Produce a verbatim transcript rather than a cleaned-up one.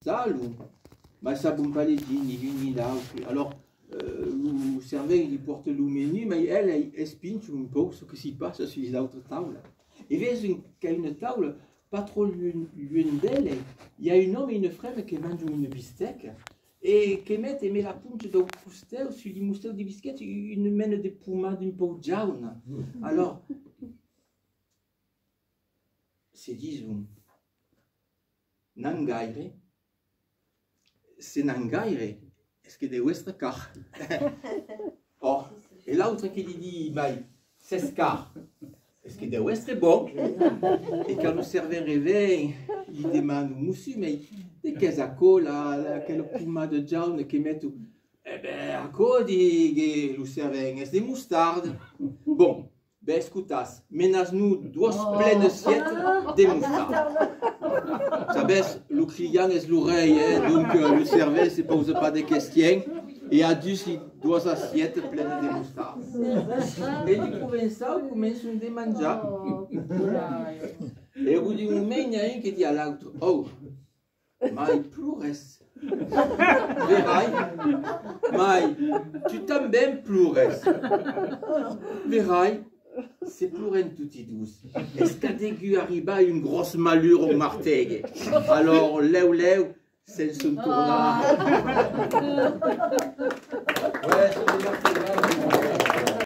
Talon, mai sabon pas legir ni l'un ni l'autre. Alòrs, eh, lo, lo servent li pòrta lo menú, mai el, eh, espincha un pauc çò que s'i passa sus l'autra taula. E vesen qu'a una taula, pas tròp luènh, luènh d'eles, i a un òme e una frema que manjan una bistèca e que meten, met la poncha dau costèu sus li mostèus de bistèca, una mena de pomada un pauc jauna. Alòrs, se dison: N'an gaire? Se n'an gaire, es que deu èstre car. Ò, e l'autre que li ditz: Mai, s'es car, es que deu èstre bon. E quand lo servent reven, li demanda: Mossur, mai de qu'es aquò, la, la, aquela pomada jauna que meton? E ben, aquò, ditz lo servent, es de mostarda. Bon, ben, escotatz, menatz-nos doas plenas sietas de mostarda. Sabètz, lo client es lo rei, eh? Donc, eh, lo servent se pausa pas de questions e adusís doas assietas plenas de mostarda. E li provençaus començan de manjar. E au bout d'un moment, n'i a un que ditz a l'autre: Ò, mai plores. Verai, mai tu tanben plores. Verai, se plorem toti dos, es qu'a degut arribar un gròs malur au Martegue. Alòrs, lèu, lèu, se'n son tornats. Ouais, c'est des Martigues.